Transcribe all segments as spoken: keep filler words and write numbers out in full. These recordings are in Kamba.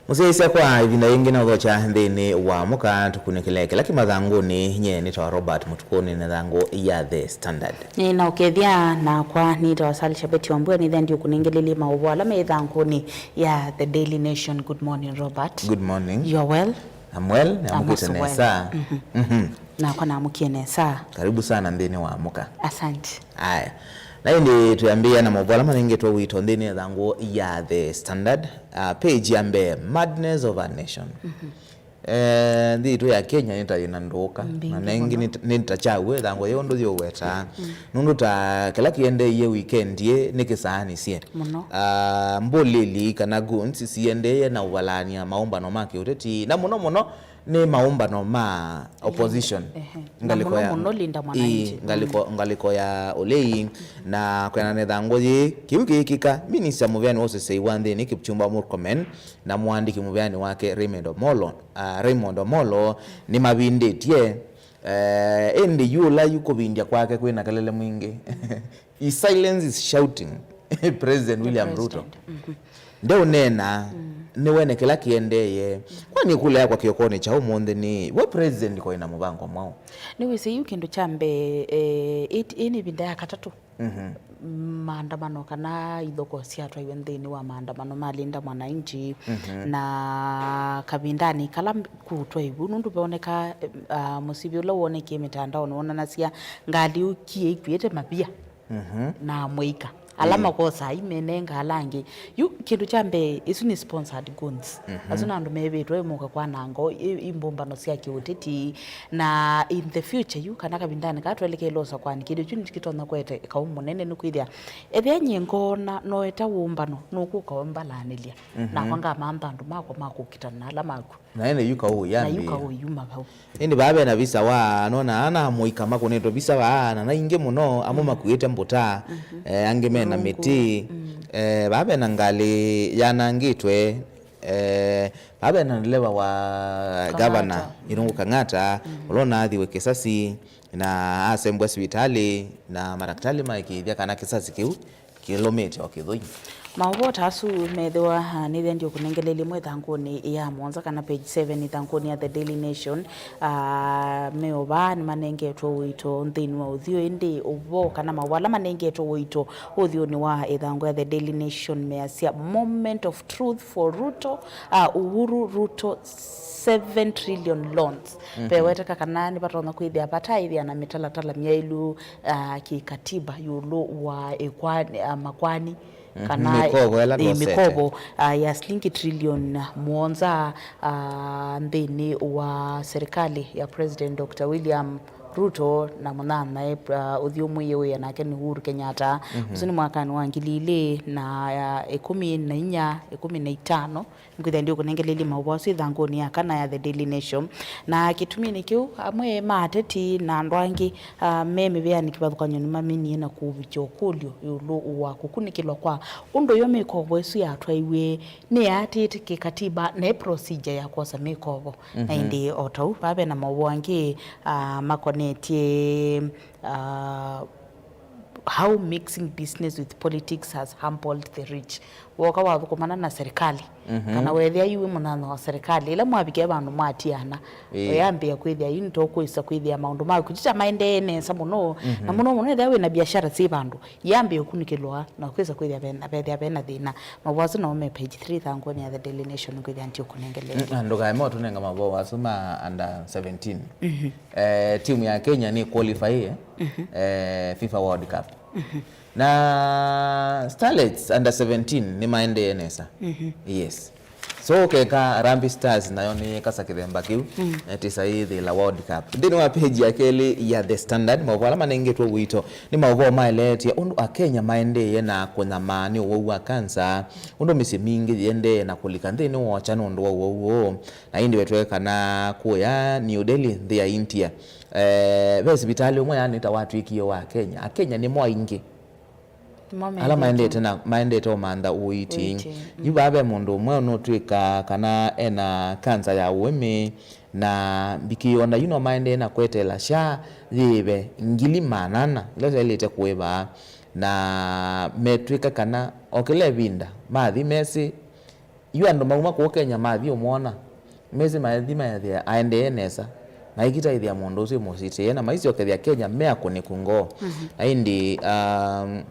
Mũsyaĩĩsya kwa ĩvinda yĩngĩ na ũthokya nthĩnĩ wa mũka, tũkunĩkĩle kĩla kĩ mathangũnĩ. Nye nĩtawa Robert Mũtukũ, nĩ na thangũ ya The Standard. Nĩ na ũkethya nakwa nĩtawa Salisha Betty Wambua, nĩthĩa ndiũkũnengelelye maũvoo ala me ĩthangũnĩ ya The Daily Nation. Good morning, Robert. Good morning. You're well? I'm well, I'm nĩamũkĩte well. Nesa. Mhm. Mhm. Nakwa namũkie nesa. Karibu sana nthĩnĩ wa mũka. Asante. Aya. Na ĩndĩ twĩambĩĩa na maũvoo ala manengetwe ũito nthĩnĩ ya ĩthangũ ya The Standard. Ah, page ya mbee, madness of a nation. Mhm. Eh, nthĩ itũ ya Kenya nĩ ta yĩna ndũũka. Mbingĩ na nengĩ mũno. Nĩ ta, nĩ ta kyaũ ĩthangũ yĩu ũndũ yĩũwetaa. Mm. Nũndũ ta kĩla kĩendeeie weekend ĩ nĩ kĩsaanisye. Mũno. Ah, mbũlĩli kana goons siendeeie na ũvalany'a maũmbano ma kĩũteti, na mũno mũno nĩ maũmbano ma opposition. Ehe. Na ngalĩko mũno ya, mũno Linda Mwananchi. Ĩĩ, ngalĩko, mm, ngalĩko ya ũlei. Na kwĩanana na ĩthangũ yĩĩ, kĩu kĩĩkĩka, minista mũvĩanĩ wa ũseseĩ wa nthĩnĩ Kipchumba Murkomen na mũandĩki mũvĩanĩ wake Raymond Omolo, ah, Raymond Omolo nĩmavindĩtye, eh, ĩndĩ yu ũla yu kũvindya kwake kwĩna kelele mwingĩ. His silence is shouting. President William Ruto. Mhm. Ndeũneena, mm, nĩwene kĩla kĩendeeye. Kwani ĩkũlyo yakwa kĩokonĩ kya ũmũnthĩ nĩ, we president koĩ na mũvango mwaũ? Nĩwĩsĩ yu kĩndũ kya mbee, eh, ĩĩ, ĩĩ nĩ ĩvinda ya katatũ. Mhm. Maandamano kana ithokoo syatwaiwe nthĩnĩ wa maandamano ma Linda Mwananchi, mhm, na kavindanĩ kala kũtwaiwe, nũndũ veoneka, eh, ah, mũsivĩ ũla wonekie mĩtandaonĩ wonanasya ngalĩ ũkie ikuĩte mavia. Mhm. Na amũika ala, ĩĩ, makosaa imenenga ala angĩ. Yu kĩndũ kya mbee, isu nĩ sponsored goons. Mhm. Asu nĩ andũ mevĩtwe moka kwananga ĩ, ĩ mbũmbano sya kĩũteti, na in the future yu kana kavindanĩ kaa twelekele ũsakwani, kĩndũ kyu nĩkyo kĩtonya kũete kaũ mũnene, nĩkwĩthĩa ethĩa nyie ngoona noeta wũmbano nũkũka ũmbalaanĩlya. Mhm. Nakwa ngamantha andũ makwa ma kũkitana na ala maku. Na ĩndĩ yu kaũ yambĩĩa. Na yu kaũ yuma vau. Ĩndĩ vaa vena visa wa, nona ana amũika makũnĩtwe visa vaa, na na ingĩ mũno, amwe, mm, makuĩte mbũta, mhm, eh, angĩ mena, marungu, mĩtĩ. Mm. Eh, vaa vena ngalĩ yanangĩtwe, eh, vaa vena ndeleva wa Kang'ata, gavana, mm, Irungu Kang'ata, mm, ũla ũnaathiwe kĩsasi, na asembwa sivitalĩ, na madaktalĩ maĩkĩĩthya kana kĩsasi kĩu kĩlũmĩte o kĩthũi. Maũvoo ta asu methĩwa, ah, nĩthendio kũnengelelye mwe ĩthangũnĩ ya mũonza kana page seven ĩthangũnĩ ya The Daily Nation. Ah, meovaa nĩmanengetwe ũito nthĩnĩ wa ũthyũ, ĩndĩ ũvoo kana maũvoo ala manengetwe ũito ũthyũnĩ wa ĩthangũ ya The Daily Nation measya, "Moment of truth for Ruto, ah, Uhuru Ruto seven trillion loans." Mhm. Veweteka kana nĩvatonya kwĩthĩa vataĩthĩa na mĩtalatala myaĩlu, ah, kĩkatiba ĩũlũ wa ĩkwani, ah, makwani, mhm, kana mĩkovo ĩla, ĩ, twosete, mĩkovo, ah, ya silingi trilioni mũonza, ah, nthĩnĩ wa serikali ya President Doctor William Ruto na mũnyanyae, ah, ũthyũmũie wĩa nake nĩ Uhuru Kenyatta. Mhm. Ũsu nĩ mwakanĩ wa ngili ilĩ na, ah, ĩkũmi na inya, ĩkũmi na itano. Nĩkwĩthĩa ndiũkũnengelelye maũvoo asu ĩthangũnĩ ya kana ya The Daily Nation. Na kĩtuminĩ kĩu, amwe ma ateti na andũ angĩ, ah, me mĩvĩanĩ kĩvathũkany'o nĩmaminie na kũvikya ũkũlyo ĩũlũ wa kũkunĩkĩlwa kwa ũndũ yo mĩkovo ĩsu yatwaiwe nĩyaatĩĩte kĩkatiba na ĩ procedure ya kwosa mĩkovo. Na, mhm, ĩndĩ o ta ũu, vaa ve na maũvoo angĩ, ah, makonetye, ah, how mixing business with politics has humbled the rich. Woka wathũkũmana na serikali, mhm, kana wethĩa yu wĩ mũnyanya wa serikali, ĩla mwavikĩa vandũ mwatiana, ĩĩ, ũyambĩĩa kwĩthĩa yu nĩtũkwĩsa kwĩthĩa maũndũ maku ti ta maendee nesa mũno, mhm, na mũno mũno ethĩa wĩ na biashara syĩ vandũ, yambĩĩa ũkunĩkĩlwa na kwĩsa kwĩthĩa vena, vethĩa vena thĩna. Maũvoo asu namo me page three ĩthangũnĩ ya The Daily Nation, nĩkwĩthĩa ndiũkũnengelelye. Mm, na ndũkaema ũtũnenga maũvoo asu ma under seventeen. Mhm. Eh, timu ya Kenya nĩ qualify, eh, mhm, eh, FIFA World Cup. Mhm. Na Starlets under seventeen nĩmaendee nesa. Mhm. Yes. So, ũkeka Harambee Stars nayo nĩyĩkasa kĩthemba kĩu, mm, eh, tisa ĩthĩla World Cup. Nthĩnĩ wa page ya kelĩ ya The Standard, maũvoo ala manengetwe ũito nĩ maũvoo maeleetye ũndũ Akenya maendee na kũnyamaa nĩ ũwau wa kansa, ũndũ mĩsyĩ mingĩ yĩendee na kũlika nthĩnĩ wokya nũndũ wa ũwau ũũ. Na ĩndĩ wetwe kana kũya New Delhi, nthĩ ya India, eh, ve sivitalĩ ũmwe yaani ta watw'ĩkie wa Kenya. Akenya nĩmo aingĩ ala maendete na, maendete ũmantha ũiiti. Ũiiti, mm. Yu vaa ve mũndũ ũmwe ũnũtw'ĩka kana ena kanza ya ũĩmĩ, na mbikĩĩo na yu no maendee na kweteela SHA yĩĩve ngili maana ana ila syaĩlĩte kũĩva, na metw'ĩka kana o kĩla ĩvinda mathi mesĩ Yu andũ mauma kũu Kenya mathi ũmwona, mesi maethi maethĩa aendee nesa, maikita ithĩa mũndũ ũsu mũsitĩe, na maisyokeethya Kenya me akũnĩku ngoo. Mhm. Na ĩndĩ, um,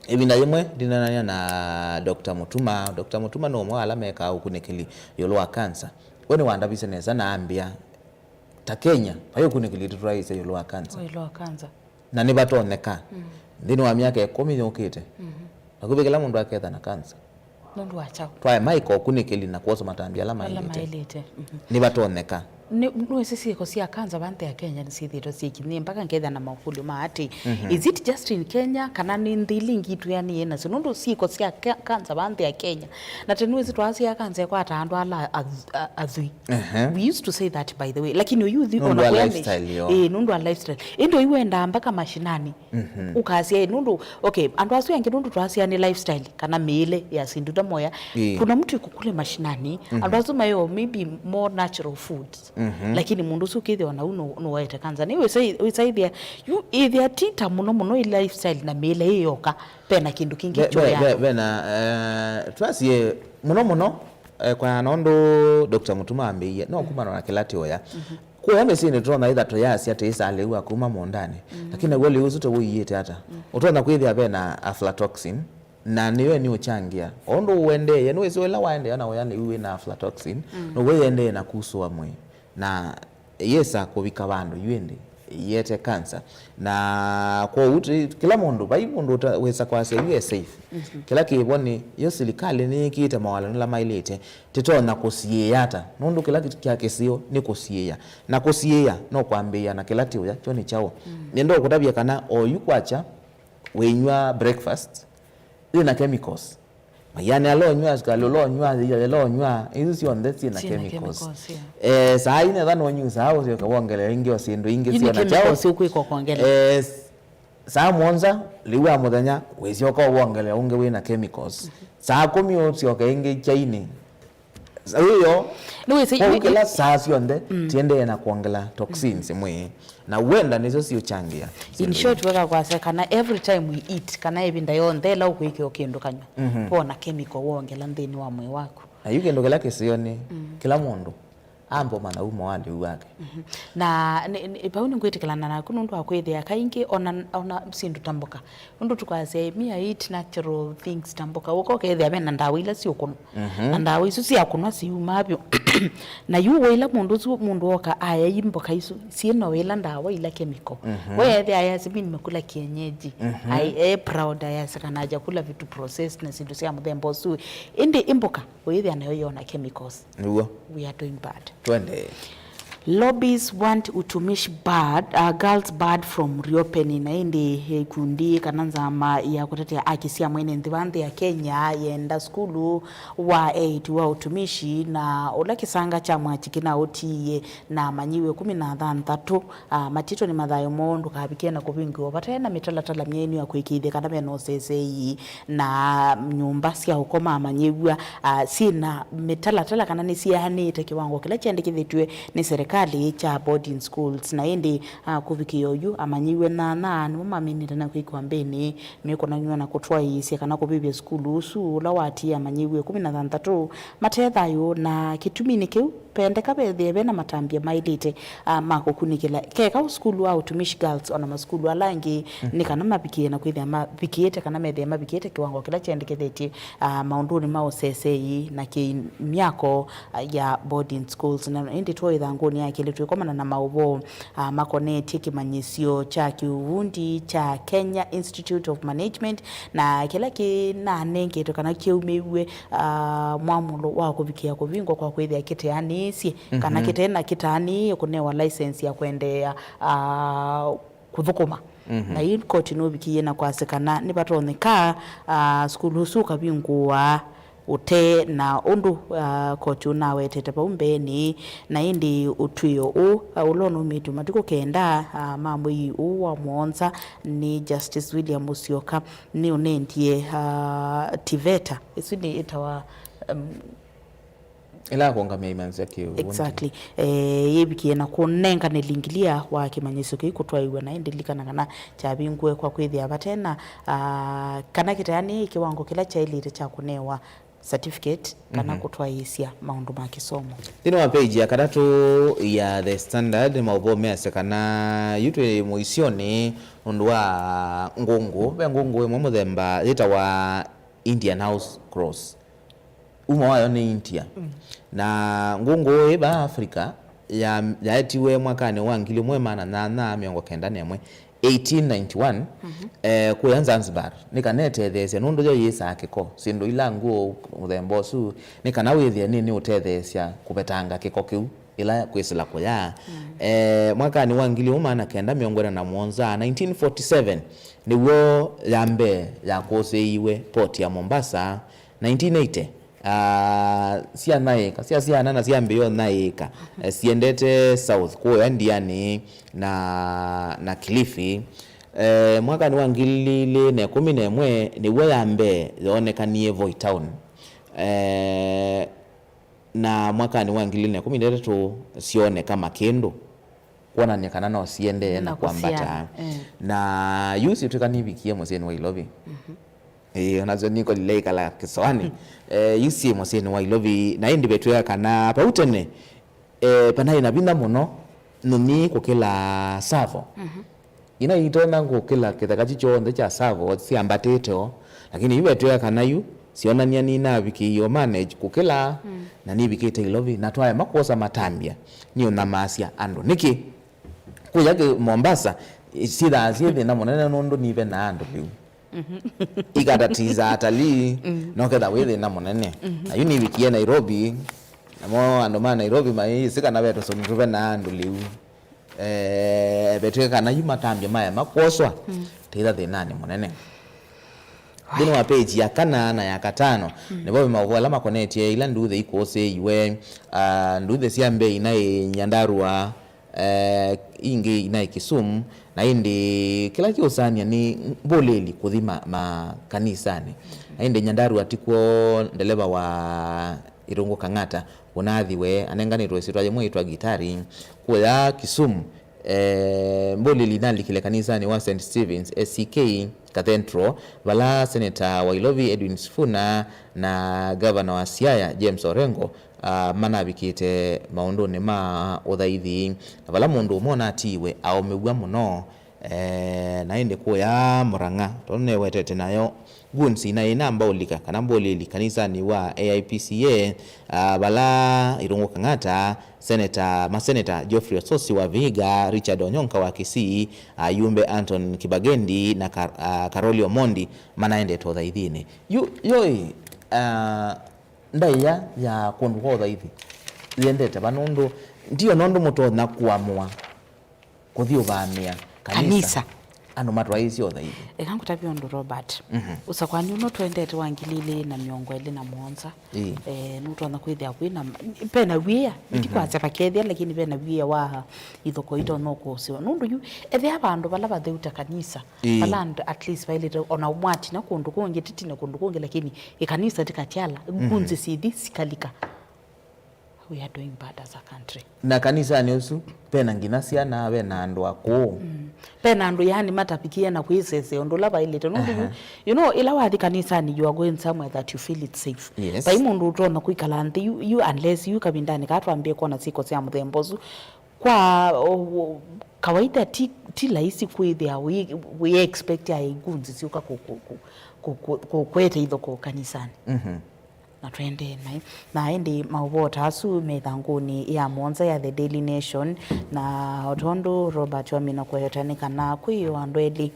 ĩvinda yĩmwe ndinanania na Doctor Mutuma. Doctor Mutuma nĩ ũmwe wa ala mekaa ũkunĩkĩli ĩũlũ wa cancer. We nĩwandavisye nesa na ambĩa, ta Kenya, vai ũkunĩkĩli tũtwaĩĩsya ĩũlũ wa cancer. Ĩũlũ wa cancer. Na nĩvatonyeka. Mm. Nthĩnĩ wa myaka ĩkũmi yũkĩte, mhm, vakuvĩ kĩla mũndũ aketha na cancer. Nũndũ wa kyaũ? Twaema ĩka ũkunĩkĩli na kwosa matambya ala maĩlĩte. Ala maĩlĩte. Mhm. Nĩvatonyeka. Nĩ, nĩwĩsĩ syĩko sya cancer va nthĩ ya Kenya nĩsyĩthĩĩtwe syĩkinyie mpaka ngethĩa na maũkũlyo ma atĩ, mhm, is it just in Kenya, kana nĩ nthĩ ila ingĩ itwĩanĩe nasyo? Nũndũ syĩko sya ca-, cancer va nthĩ ya Kenya, na tene nĩwĩsĩ twasya cancer ĩkwata andũ ala ath-, a-, athwii. Ehe. We used to say that, by the way. Lakini ũyu ũthi nũndũ ona wa kwĩa lifestyle yoo. Ĩĩ, nũndũ wa lifestyle. Ĩndĩ ũyu wendaa mpaka mashinani. Mhm. Ũkasya, ĩĩ, nũndũ, okay, andũ asu angĩ nũndũ twasya nĩ lifestyle, kana mĩĩle ya sindu ta moya. Ĩĩ. Kuna mtu iko kule mashinani, mhm, andũ asu mayo maybe more natural foods. Mhm. Lakini mũndũ ũsu ũkĩthĩwa nau nũ-, nũwaĩte cancer. Nĩ wĩsa-, wĩsaithia, yu ĩthĩa ti ta mũno mũno ĩ lifestyle na mĩĩle ĩ yoka. Vena kĩndũ kĩngĩ ve-, ve-, kyoyaa ve-, vena, eh, twasie mũno mũno, eh, kwa nondu Doctor Mutuma ambĩie, no kumana na kĩla tĩũya. Mhm. Kũya mĩsyĩnĩ tũtonya itha tũyasya tĩĩsa lĩu wa kuma mũũndanĩ. Mhm. Lakini naw'o lĩu ũsu tũwĩiĩte ata? Mhm. Ũtonya kwĩthĩa vena aflatoxin, na nĩyo nĩũchangia. O ũndũ ũendeeye, nĩwĩsĩ ũla waendeea na ũya lĩu wĩna aflatoxin, mhm, now'o yĩendeee na kusũa mwĩĩ. Na yĩsa kũvika vandũ yu ĩndĩ ĩete cancer. Na kwoou tĩ-, kĩla mũndũ, vai mũndũ ũta-, wĩsa kwasya yu e safe. Mhm. Kĩla kĩvo nĩ yo silikalĩ nĩyĩkĩĩte mawalano ala maĩlĩte, tĩtonya kũsiĩĩa ata? Nũndũ kĩla kĩ-, kya kĩseo nĩ kũsiĩĩa. Na kũsiĩĩa no kwambĩĩa na kĩla tĩũya, kyo nĩ kyaũ? Mm. Nĩenda ũkũtavya kana oyu kwakya wĩnyw'a breakfast, yĩna chemicals. Maĩanĩ ala ũnyw'a, sukalĩ ũla ũnyw'a, yĩla ũnyw'a, isu syonthe syĩna chemicals. Syĩna chemicals, yeah. Eh, saa ine etha nũnyusaa ũsyoke wongele ĩngĩ o syĩndũ ingĩ. Yu nĩ syona kyaũ? Chemicals ũkwĩka ũkongela. Eh, s-, saa mũonza lĩu wa mũthenya wĩsyoka wongele ũngĩ wĩna chemicals. Mhm. Saa kũmi ũsyoke ĩngĩ kyainĩ. Sa-, wĩyo. Nĩwĩsĩ, kwoou yu-, kĩla saa syonthe, mm, tiendee na kwongela toxins mwĩĩ. Na wenda nĩsyo siũchangia. In short, weka kwasya kana every time we eat, kana ĩvinda yonthe ĩla ũkwĩkĩa kĩndũ kanyw'a, mhm, wona chemical wongela nthĩnĩ wa mwĩĩ waku. Na yu kĩndũ kĩla kĩseo nĩ, mm, kĩla mũndũ ambe ũmanya uma wa lĩu wake. Mhm. Na nĩ, nĩ, vau nĩngwĩtĩkĩlana naku nũndũ wa kwĩthĩa kaingĩ ona, ona syĩndũ ta mboka. Nũndũ tũkwasya, "Me, I eat natural things ta mboka." Ũka ũkethĩa vena ndawa ila siũkũnwa. Mhm. Na ndawa isu syakũnwa siumaa vyũ. Na yu wĩla mũndũ ũsu, mũndũ woka aya imboka isu syĩna wĩla ndawa ila chemical. Mhm. We ethĩa ayasya, "Mi nimekula kienyeji." Mhm. Ai, e proud ayasya kana ajakula vitu processed na sindu sya mũthemba ũsu. Ĩndĩ imboka, ũyĩthĩa nayo yona chemicals. Nĩw'o. We are doing bad. Twende. Lobbies want Utumishi bad, uh, girls bad from reopening. Na ĩndĩ ikundi kana nzama ya kũtetea aki sya mwene nthĩ va nthĩ ya Kenya yenda sukulu wa eight wa Utumishi, na ũla kĩsanga kya mwaki kĩnaũtiie na amanyĩw'e kũmi na thanthatũ, ah, matitwe nĩ mathayũ moo ndũkavikie na kũvingĩwa vate na mĩtalatala myaĩlu ya kũĩkĩĩthya kana ve na ũsesei na nyũmba sya ũkoma amanyĩw'a, ah, syĩ na mĩtalatala kana nĩsyeanĩĩte kĩwango kĩla kyendekethĩtw'e nĩ serikali kya boarding schools. Na ĩndĩ, ah, kũvikĩa oyu, amanyĩw'e nyanya nĩmo maminĩte na kwĩkĩwa mbĩnĩ, mĩkũnanw'a na kũtwaĩĩsya kana kũvĩvya sukulu ũsu ũla watiie amanyĩw'e kũmi na thanthatũ mate thayũ. Na kĩtuminĩ kĩu, vendeka vethĩe ve na matambya maĩlĩte, ah, ma kũkunĩkĩla keka sukulu wa Utumishi Girls, ona masukulu ala angĩ, mhm, nĩ kana mavikĩe na kwĩthĩa mavikĩte kana methĩe mavikĩte kĩwango kĩla kyendekethetye, ah, maũndũnĩ ma ũsesei na kĩmyako, ah, ya boarding schools. Na ĩndĩ twoĩ ĩthangũnĩ ya kelĩ twĩkomana na maũvoo, ah, makonetye kĩmanyĩsyo kya kĩuvundi kya Kenya Institute of Management, na kĩla kĩnanengetwe kana kyaumĩw'e, ah, mwamũlo wa kũvikĩa kũvingwa kwa kwĩthĩa kĩteanĩĩsye, kana, mhm, kĩte na kĩtaanĩĩe kũnewa license ya kwendeea, ah, kũthũkũma. Mhm. Na yu koti nũvikĩie na kwasya kana nĩvatonyeka, ah, sukulu ũsu ũkavingũwa ũte na ũndũ, ah, koti ũnawetete vau mbeenĩ. Na ĩndĩ ũtw'ĩo ũũ, ah, ũla ũnumĩtw'e matukũ kenda, ah, ma mwei ũũ wa mũonza nĩ Justice William Musyoka nĩũnendie, ah, TVETA, ĩsu nĩ ĩtawa, um, ĩla ya kũũngamĩa imanyĩsyo sya kĩuvundi. Exactly. Eh, yĩvikie na kũnengane lingilia wa kĩmanyĩsyo kĩu kũtwaĩw'a, na ĩndĩ lilikana kana kyavingũe kwa kwĩthĩa vate na, ah, kana kĩteanĩĩe kĩwango kĩla kyaĩlĩte kya kũnewa certificate kana kũtwaĩĩsya maũndũ ma kĩsomo. Nthĩnĩ wa page ya katatũ ya The Standard, maũvoo measya kana yu twĩ mũisyonĩ nũndũ wa ngũngũ. Ve ngũngũ ĩmwe mũthemba yĩtawa Indian House Cross. Uma wayo nĩ India. Na ngũngũ ĩĩ vaa Africa ya-, yaetiwe mwakanĩ wa ngili ĩmwe maana nyanya mĩongo kenda na ĩmwe, eighteen ninety-one, eh, kũya Zanzibar, nĩ kana ĩtetheesye nũndũ yo yĩsaa kĩko, syĩndũ ila ngũũ mũthemba ũsu, nĩ kana wĩthĩe nĩ, nĩ ũtetheesya kũvetanga kĩko kĩu ĩla kwĩsĩla kũya. Eh, mwakanĩ wa ngili ĩmwe maana kenda mĩongo ĩna na mũonza, nineteen forty-seven, nĩw'o ya mbee yakũsĩĩiwe port ya Mombasa. Nineteen eighty, ah, sya naĩka, sya syana na syambĩĩa ũnaĩka, eh, siendete south, kũya Ndiani na, na Kilifi. Eh, mwakanĩ wa ngili ilĩ na ĩkũmi na ĩmwe, nĩw'o ya mbee yoonekanie Voi Town. Eh, na mwakanĩ wa ngili ilĩ na ĩkũmi na itatũ, syooneka Makĩndũ, kwonany'a kana no siendee na Na kwambata. Kũsiana, eh. Na yu syĩtw'ĩka nivikie mũsyĩnĩ wa Ilovi. Ĩĩ, onasyo nikolile ikala kĩsoanĩ. Eh, yu syĩ mũsyĩnĩ wa Ilovi, na ĩndĩ vetwĩa kana vau tene, eh, vanaĩ na vinya mũno nũmi kũkĩla Tsavo. Ina itonya kũkĩla kĩtheka kyu kyonthe kya Tsavo syambatĩte o, lakini yu vetwĩa kana yu syonany'a ninavikĩie o manage kũkĩla, na nivikĩte Ilovi, na twaema kwosa matambya, niũnyamasya andũ. Nĩkĩ? Kũya kĩ Mombasa, syĩthaa syĩ thĩna mũnene nũndũ nivenaa andũ lĩu. Ikatatiza atalii, no ketha wĩ thĩna mũnene. Na yu nivikie Nairobi, namo andũ ma Nairobi mayĩsĩ kana ve tũsũni tũvenaa andũ lĩu. Eh, vetw'ĩka kana yu matambya maema kwoswa, tĩtha thĩnanĩ mũnene. Nthĩnĩ wa page ya kana na ya katano, nĩvo maũvoo ala makonetye ila nduthĩ ikũsĩĩiwe, ah, nduthĩ sya mbee inaĩ Nyandarua, eh, ingĩ inaĩ Kisumu, na ĩndĩ kĩla kĩũsania nĩ mbũlĩli kũthi ma, makanisanĩ. Na ĩndĩ Nyandarua tikw'o ndeleva wa Irungu Kang'ata ũnaathiwe, anenganĩtwe ĩsyĩtwa yĩmwe yĩtwa Gitari. Kũya Kisumu, eh, mbũlĩli inalikile kanisanĩ wa Saint Stephen's A C K Cathedral, vala Seneta wa Ilovi Edwin Sifuna na Ngavana wa Siaya James Orengo, ah, manavikĩte maũndũnĩ ma ũthaithi, na vala mũndũ ũmwe ũnatiiwe aũmĩw'a mũno. Eh, na ĩndĩ kũya Murang'a, tondũ nĩwetete nayo, goons inaĩ inamba ũlika kana mbũlĩli kanisanĩ wa A I P C A, ah, vala Irungu Kang'ata, seneta, maseneta Geoffrey Osotsi wa Vihiga, Richard Onyonka wa Kisii, ayumbe Anton Kibagendi na Kar-, ah, Karoli Omondi manaendete ũthaithinĩ. Yu, yoi, ah, ndaĩa ya kũndũ kwa ũthaithi yendete va nũndũ ndio nũndũ mũtonya kũamũa kũthi ũvamĩa kanisa. Kanisa. Andũ matwaĩĩsye ũthaithi. Eka ngũtavye ũndũ, Robert. Mhm. Ũsakwani ũno twendete wa ngili ilĩ na mĩongo ĩlĩ na mũonza. Ĩĩ. Eh, nũtonya kwĩthĩa kwĩ na, pena wia, ndikwasya vakethĩa, lakini pena wia wa ithoko itonya ũkũsĩwa. Nũndũ yu, ethĩa vandũ vala vatheu ta kanisa, ĩĩ, vala andũ at least vailĩte, ona mwatina kũndũ kũngĩ, titine kũndũ kũngĩ, lakini ĩkanisa ti katyala, mhm, ngunzi sithi sikalika. We are doing bad as a country. Na kanisanĩ ũsu, vena nginya syana, vena andũ akũũ. Mm. Vena andũ, yani, matavikie na kwĩsesea ũndũ ũla vaĩlĩte. Nũndũ yu, aha, you know, ĩla wathi kanisanĩ, you are going somewhere that you feel it's safe. Yes. Vai mũndũ ũtonya kwĩkala nthĩ, yu, yu, unless yu kavindanĩ kaa twambĩe kwona syĩko sya mũthemba ũsu. Kwa, o, o, kawaida ti, ti laisi kwĩthĩa wĩ, wĩ expect ya igunzi syũka kũ, kũ, kũ, kũ, kũ, kũkwete ithoko kanisanĩ. Mhm. Na tũendee naĩ. Na ĩndĩ maũvoo ta asu me ĩthangũnĩ ya mũonza ya The Daily Nation, na o tondũ Robert wamina kũeweta nĩ kana kwĩ o andũ elĩ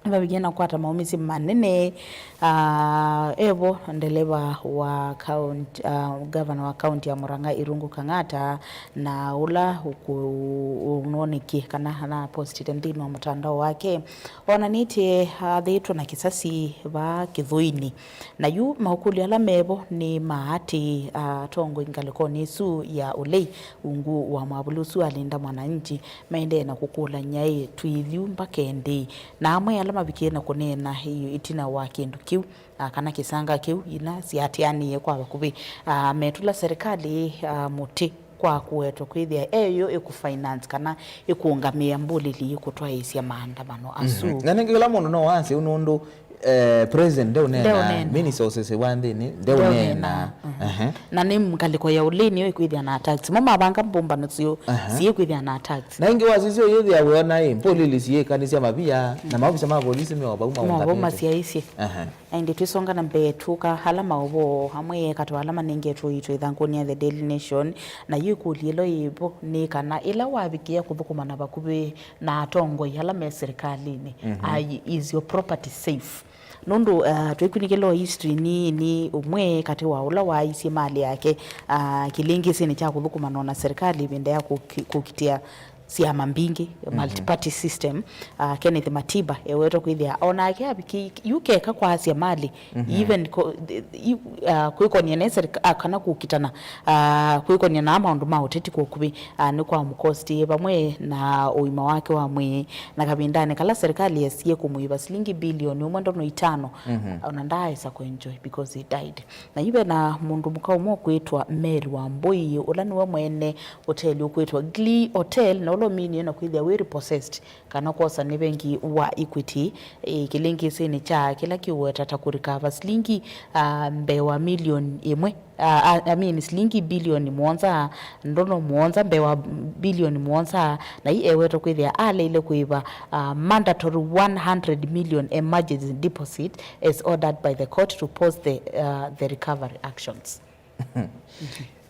vavikie na kũkwata maũmĩsye manene, ah, evo ndeleva wa county, ah, governor wa county ya Murang'a Irungu Kang'ata, na ũla ũkũ-, ũnonekie kana anapostĩte nthĩnĩ wa mũtandao wake, onanĩtye athĩĩtwe na kĩsasi vaa kĩthũinĩ. Na yu maũkũlyo ala mevo nĩ ma atĩ, ah, atongoi ngalĩkonĩ ĩsu ya ũlei ungu wa mwavuli ũsu wa Linda Mwananchi maendee na kũkũlany'a ĩ twĩthyu mbaka ĩndĩĩ. Na amwe ala mavikie na kũneena ĩ ĩtina wa kĩndũ kĩu, ah, kana kĩsanga kĩu, ina syaatĩanĩie kwa vakuvĩ, ah, metũla serikali, ah, mũtĩ kwa kũwetwa kwĩthĩa eyo ĩkũfinance kana ĩkũũngamĩa mbũlĩli ĩkũtwaĩĩsya maandamano asu. Mhm. Na nĩngĩ kĩla mũndũ no wasye ũu nũndũ Eh, president ndeũneena, ndeũneena, minister ũsese wa nthĩnĩ ndeũneena. Ndeũneena. Mhm. Ehe. Na nĩ ngalĩko ya ũlĩni ĩkwĩthĩa na tax. Mo mavanga mbũmbano syũ, aha, syĩkwĩthĩa na tax. Na ĩngĩ wasisya ũyĩthĩa wĩona ĩ, mpolilisi yĩkanĩsya mavia, na maovisa ma polisi me o vau maũngamĩte. Mo vau masyaĩsye. Aha. Na ĩndĩ twĩsonga na mbee tũka ala maũvoo amwe katĩ wa ala manengetwe iitũ ĩthangũnĩ ya The Daily Nation, na yu ĩkũlyo ĩla yĩvo nĩ kana ĩla wavikĩa kũthũkũma na vakuvĩ na atongoi ala me serikalĩnĩ, mhm, ai, is your property safe? Nũndũ, uh, twĩkunĩkĩla o history nini, ũmwe katĩ wa ũla waaisye malĩ yake, uh, kĩlĩngĩsĩnĩ kya kũthũkũma na ona serikali ĩvinda ya kũki-, kũkitĩa syama mbingĩ, mhm, multi-party system, uh, Kenneth Matiba ewetwa kwĩthĩa onake avikie yu keka kwasya malĩ, mhm, even ko-, i-, uh, kwĩkonia ne serika-, uh, kana kũkitana, uh, kwĩkonia na maũndũ ma ũteti kwa ũkuvĩ, uh, nĩ kwa mũkostie vamwe na ũima wake wa mwĩĩ. Na kavindanĩ kala serikali yasie kũmũĩva silingi bilioni ũmwe ndono itano, mhm, ona ndaaĩsa kũenjoy because he died. Na yu ve na mũndũ mũka ũmwe ũkwĩtwa Mary Wambui, ũla nĩwe mwene hoteli ũkwĩtwa Glee Hotel, na ũla ũminie na kwĩthĩa wĩ repossessed kana kwosa nĩ vengi wa Equity, ĩ, kĩlĩngĩsĩnĩ kya kĩla kĩũweta ta kũrikava silingi, ah, mbee wa milioni ĩmwe, ah, ah, I mean, silingi bilioni mũonza ndono mũonza, mbee wa bilioni mũonza, na ii ewetwa kwĩthĩa aleile kũĩva, ah, mandatory one hundred million emergency deposit as ordered by the court to pause the, ah, the recovery actions.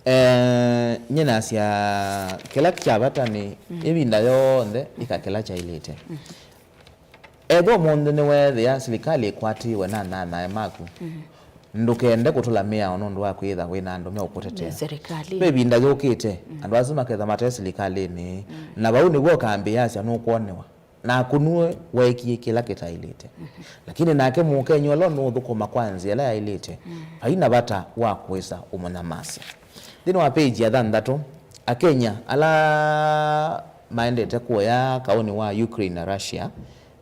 Eh, nyie nasya kĩla kya vata nĩ, mm, ĩvinda yonthe ĩka kĩla kyaĩlĩte. Mm. Ethĩwa ũmũnthĩ nĩweethĩa silikalĩ ĩkwatĩĩwe na nthanthae maku, mm, ndũkende kũtũla mĩao nũndũ wa kwĩtha wĩ na andũ meũkũtetea. Nĩ serikali. Ve ĩvinda yũkĩte, mm, andũ asu maketha mate silikalĩnĩ, mm, na vau nĩw'o ũkambĩĩasya nũkwonĩwa. Naku nue weekie kĩla kĩtaĩlĩte. Mhm. Lakini nake Mũkenya ũla ũnũũthũkũma kwa nzĩa ĩla yaĩlĩte, mm, vai na vata wa kũĩsa ũmũnyamasya. Nthĩnĩ wa page ya thanthatũ, Akenya ala maendete kũya kaũnĩ wa Ukraine na Russia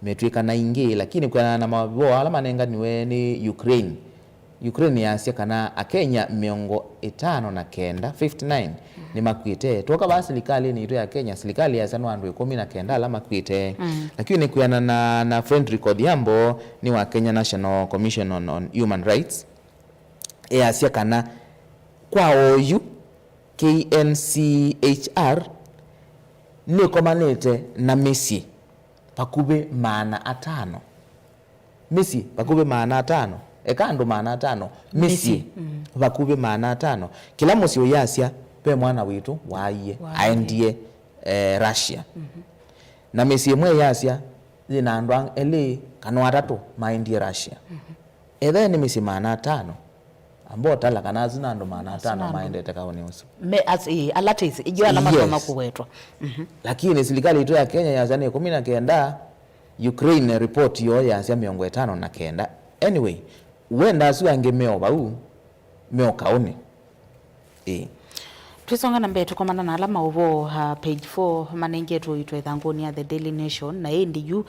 metw'ĩkana ingĩ, lakini kwĩanana na mavoo ala manenganiwe nĩ Ukraine, Ukraine yasya kana Akenya mĩongo ĩtano na kenda, fifty-nine, nĩmakw'ĩte. Twoka vaa silikalĩnĩ yitũ ya Kenya, silikalĩ yasya no andũ ĩkũmi na kenda ala makw'ĩte. Mm. Lakini kwĩanana na Fredrick Odhiambo, nĩ wa Kenya National Commission on, on Human Rights, easya kana kwa oyu K N C H R nĩkomanĩte na mĩsyĩ vakuvĩ maana atano. Mĩsyĩ vakuvĩ maana atano. Eka andũ maana atano. Mĩsyĩ, mĩsyĩ, mm, vakuvĩ maana atano. Kĩla mũsyĩ ũyasya, ve mwana witũ waaie, waaie, aendie, eh, Russia. Mhm. Na mĩsyĩ ĩmwe ĩyasya, yĩ na andũ ang-, elĩ kana atatũ maendie Russia. Mhm. Ethĩwa nĩ mĩsyĩ maana atano, amba ũtala kana asu na andũ maana atano maendete kaũnĩ ũsu. Me, as, ĩ, ala tĩsĩ, ĩyo ala matonya, yes, kũwetwa. Mhm. Lakini silikalĩ yitũ ya Kenya yasya nĩ ĩkũmi na kenda, Ukraine report yoo yasya mĩongo ĩtano na kenda. Anyway, wenda asu angĩ me o vau, me o kaũnĩ. Ĩĩ. Twĩsonga na mbee, tũkomana na ala maũvoo, uh, page four, manengetwe ũito ĩthangũnĩ ya The Daily Nation, na ĩndĩ yu, uh,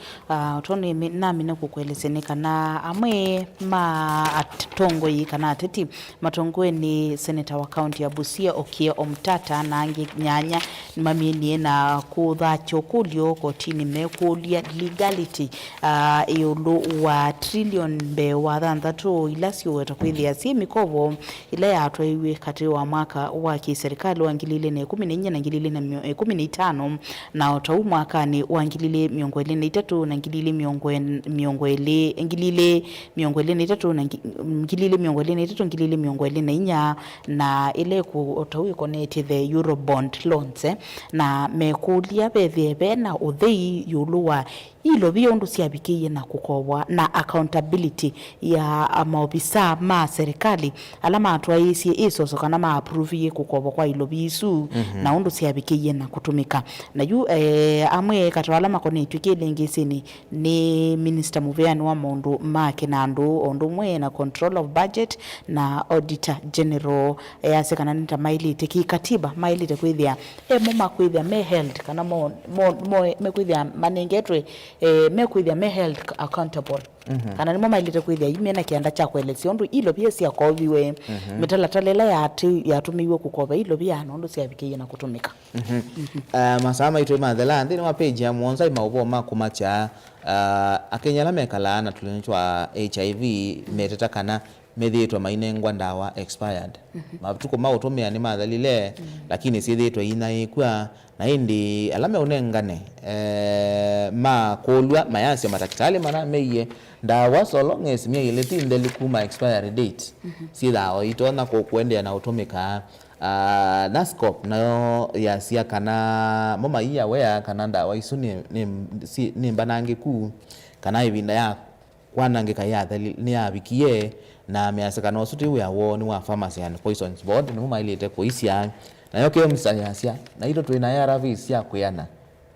tondũ nĩmi-, namina kũkũelesya nĩ kana amwe ma atongoi kana ateti matongoe nĩ seneta wa kaunti ya Busia, Okiya Omtata, na angĩ nyanya nĩmaminie na kũthatya ũkũlyo kotinĩ mekũlya legality, uh, ĩũlũ wa trillion mbee wa thanthatũ ila siũweta kwĩthĩa syĩ mĩkovo ĩla yatwaiwe katĩ wa mwaka wa kĩserikali wa ngili ilĩ na ĩkũmi na inya na ngili ilĩ na ĩkũmi na itano, na o ta ũu mwakanĩ wa ngili ilĩ mĩongo ĩlĩ na itatũ na ngili ilĩ mĩongo ĩlĩ, ngili ilĩ mĩongo ĩlĩ na itatũ na ngi-, ngili ilĩ mĩongo ĩlĩ na itatũ, ngili ilĩ mĩongo ĩlĩ na inya, na ĩla ĩkũ-, o ta ũu ĩkonetye the Eurobond loans, eh, na mekũlya vethĩe ve na ũthei ĩũlũ wa ilovia ũndũ syavikĩie na kũkovwa, na accountability ya, a, maovisaa ma serikali ala matwaĩĩsye ĩsoso kana ma approvie kũkovwa kwa ilovia isu, mhm, na ũndũ syavikĩie na kũtũmĩka. Na yu, eh, amwe katĩ wa ala makonetw'e kĩlĩngĩsĩnĩ nĩ minista mũveanĩ wa maũndũ ma kĩnandũ, o ũndũ ũmwe na control of budget na auditor general, easya kana nĩ ta maĩlĩte kĩkatiba, maĩlĩte kwĩthĩa emo makwĩthĩa me held kana mo, mo, mo, mekwĩthĩa manengetwe eh, mekwĩthĩa me held accountable. Mhm. Kana nĩmo maĩlĩte kwĩthĩa yu mena kĩanda kya kũelesya ũndũ ilovia syakoviwe, mhm, mĩtalatala ĩla yatĩ-, yatũmĩiwe kũkova ilovia na ũndũ syavikĩie na kũtũmĩka. Mhm. Mhm. Ah, masaa maitũ mathela nthĩnĩ wa page ya mũonza, maũvoo ma kũmakya, ah, Akenya ala mekalaa na tũlũnyũ twa H I V meteta kana methĩĩtwe mainengwa ndawa expired. Mhm. Matukũ ma ũtũmĩa nĩmathelile, mhm, lakini syĩthĩĩtwe inyaĩĩkw'a, na ĩndĩ ala meũnengane, eh, makũlw'a mayasya matakĩtalĩ mana meie ndawa, so long as myei ĩlĩ ti nthelu kuma expiry date, mhm, syĩthaa o itonya kũ-, kũendeea na ũtũmĩka. Ah, Nascop nayo yasya kana mo maiawea kana ndawa isu nĩ, nĩ, si, nĩ mbanangĩku, kana ĩvinda ya kwanangĩka yatheli-, nĩyavikie, na measya kana ũsu ti wĩa woo, nĩ wa Pharmacy and Poisons Board nĩmo maĩlĩte kũisya. Nayo KEMSA yasya, naitũ twĩ na A R Vs sya kwĩana,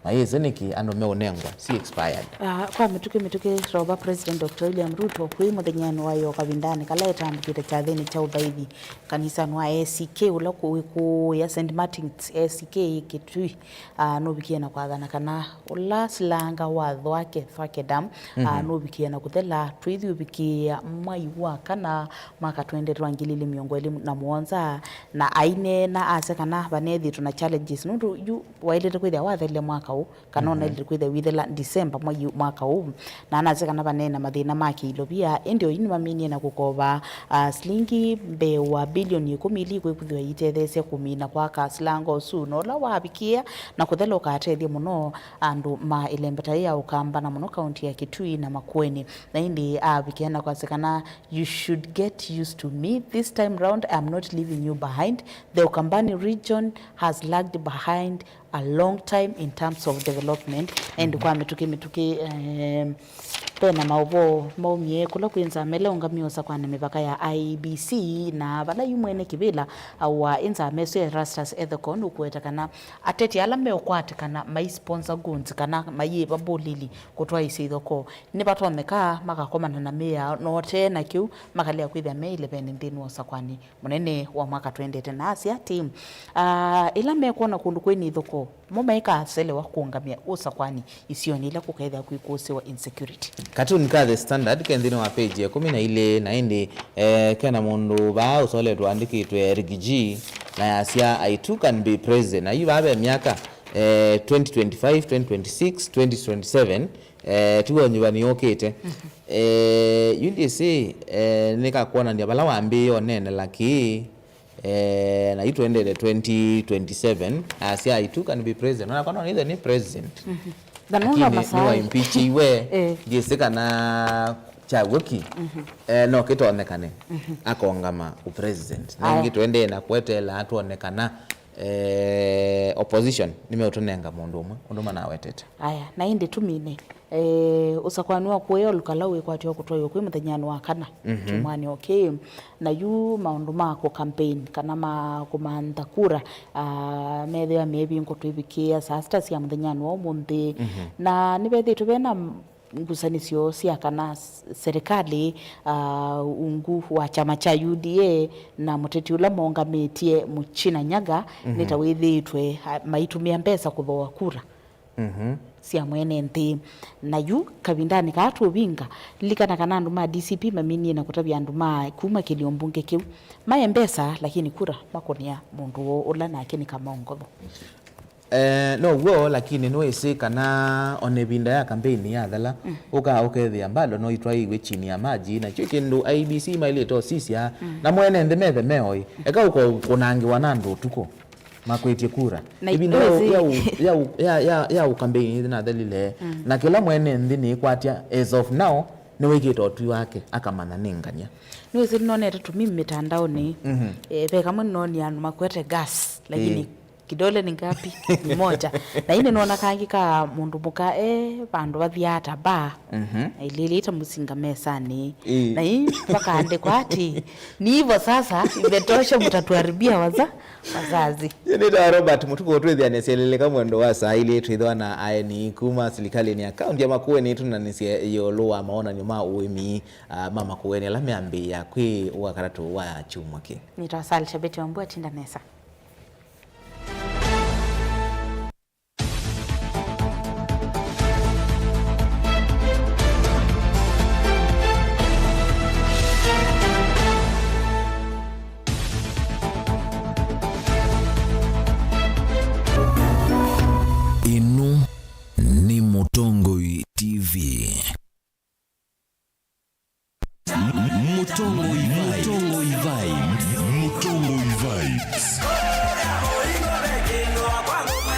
na yĩsĩ nĩkĩ andũ meũnengwa si expired. Ah, kwa mĩtũkĩ mĩtũkĩ, Rover President Doctor William Ruto kwĩ mũthenyanĩ wa ĩyo kavindanĩ kala etambũkĩte kyathĩnĩ kya ũthaithi kanisanĩ wa A C K ũla kũĩ kũũya Saint Martin's A C K Kitui, ah, nũvikie na kwathana kana ũla silanga wa Thwake, Thwake Dam, ah, mhm, nũvikie na kũthela twĩthi ũvikĩĩa mwai wa kana mwaka twendete wa ngili ilĩ mĩongo ĩlĩ na mũonza, na aineena asya kana vanethĩtwe na challenges nũndũ yu waĩlĩte kwĩthĩa wathelile mwaka ũũ, kana, mhm, ona ilĩ kwĩthĩa wĩthela December mwai, mwaka ũũ, na anasya kana vaneena mathĩna ma kĩilovia, ĩndĩ oyu nĩmaminie na kũkova, ah, silingi mbee wa bilioni ĩkũmi ili kwĩkwĩthĩwa itetheesya kũmina kwaka silanga ũsu, na ũla wavikĩĩa na kũthela ũkatethya mũno andũ ma ĩlembeta ya Ũkamba, na mũno kaunti ya Kitui na Makueni. Na ĩndĩ avikĩa na kwasya kana, "You should get used to me. This time round, I'm not leaving you behind. The Ukambani region has lagged behind a long time in terms of development." And, mhm, kwa mĩtũkĩ mĩtũkĩ, em, vena maũvoo maumie kũla kwĩ nzama ĩla ũngamĩe ũsakwanĩ mĩvaka ya I E B C, na vala yu mwene kĩvĩla wa ĩnzama ĩsu Erastus Ethekon ũkũweta kana ateti ala meũkwatĩkana mai sponsor goons kana mayĩva mbũlili kũtwaĩsya ithokoo nĩvatonyeka makakomana na mĩao, na ũtee na kĩu makalea kwĩthĩa me ĩlevenĩ nthĩnĩ wa ũsakwanĩ mũnene wa mwaka twendete, na asya atĩ, ah, ĩla mekwona kũndũ kwĩ na ithokoo, mo maikaselewa kũũngamĩa ũsakwanĩ isionĩ ila kũkethĩa kwĩkũsĩwa insecurity. Katuni ka The Standard ke nthĩnĩ wa page ya ĩkũmi na ilĩ, na ĩndĩ, eh, kena mũndũ vaa ũsoletwe andĩkĩtwe Riggy G, na yasya, "I too can be president." Na yu vaa ve myaka, eh, twenty twenty-five, twenty twenty-six, twenty twenty-seven, eh, tiw'o nyuvani yũkĩte. Mhm. Eh, yu ndyĩsĩ, eh, nĩkakwonany'a vala wambĩĩe ũnene, lakini, eh, na yu tũendete twenty twenty-seven, asya, "I too can be president." Ona kana nĩthe nĩ president. Mhm. Na nũndũ lakini masaa nĩwaimpeachiwe, eh, ndyĩsĩ kana kyaw'o ki, mhm, eh, no kĩtonyekane, mhm, akongama ũ president. Na aya, ĩngĩ tũendee na kweteela atwone kana, eh, opposition nĩmeũtũnenga mũndũ ũmwe ũndũ manawetete. Aya, na ĩndĩ tũmine. Eh, ũsakũani wa kũya ũlũkala wĩkwatĩwa kũtwaĩwa kwĩ mũthenyanĩ wa kana, mhm, kyumwanĩ okĩ. Na yu maũndũ ma kũ campaign kana ma kũmantha kura, ah, methĩwa meĩvingwa twĩvikĩĩa saa sita sya mũthenyanĩ wa ũmũnthĩ. Mhm. Na nĩvethĩĩtwe vena ngusanĩsyo sya kana s-, serikali, ah, ungu wa kyama kya U D A na mũteti ũla maũngamĩtye Mũchina Nyaga, mhm, nĩ ta wĩthĩĩtwe, ah, maitũmĩa mbesa kũthooa kura, mhm, sya mwene nthĩ. Na yu, kavindanĩ kaa tũũvinga, lilikana kana andũ ma D C P maminie na kũtavya andũ ma kuma kĩlio mbunge kĩu maye mbesa, lakini kura makũnĩa mũndũ woo ũla nake nĩ Kamau Ngotho. Eh, no w'o, lakini nĩwĩsĩ kana ona ĩvinda ya kambeini yathela, mm, ũkaa ũkethĩa bado no itwaĩiw'e chini ya maji, na kyo kĩndũ I E B C mailĩte ũsisya, mm, na mwene nthĩ methe meoi, eka ũko kũnangĩwa na andũ ũtukũ makwĩtye kura. Na ĩvinda ya, nĩwĩsĩ ya, ya, ya, ya, ya ũkambeini yĩthĩ nathelile, mm, na kĩla mwene nthĩ nĩĩkwatya as of now, nĩwĩkĩte ũtwi wake, akamanya nĩ ngany'a. Nĩwĩsĩ nĩnonete tũmimi mĩtandaonĩ, mhm, eh, ve kamwe nĩnonie andũ makwete gas, lakini, ĩĩ, kidole ni ngapi? Ni moja. Na ĩndĩ nona kangĩ ka mũndũ mũka e vandũ vathiaa ta bar. Mhm. Na ilĩlĩte mũsinga mesanĩ. Ĩĩ. Na ii vakaandĩkwa ati, "Ni hivyo sasa, imetosha, mtatuharibia waza-, wazazi." Ye nĩtawa Robert Mũtuku ũtwĩthĩanĩsye lĩlĩka mwendo wa saa ilĩ twĩthĩwa na aeni kuma silikalĩnĩ ya kaunti ya Makueni tũnanĩsye ĩũlũ wa mawonany'o ma ũĩmi, ah, ma Makueni ala meambĩĩa kwĩ wakatatũ wa kyumwa kĩ. Nĩtawa Sal Shabeti wa Mbua, tinda nesa. Mũtongoi T V. M-, Mũtongoi Vibes. Mũtongoi Vibes. Mũtongoi Vibes.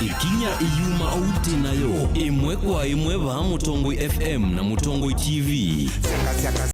Ĩkinya ĩyuma ũu twĩ nayo, ĩmwe kwa ĩmwe vaa Mũtongoi F M na Mũtongoi T V.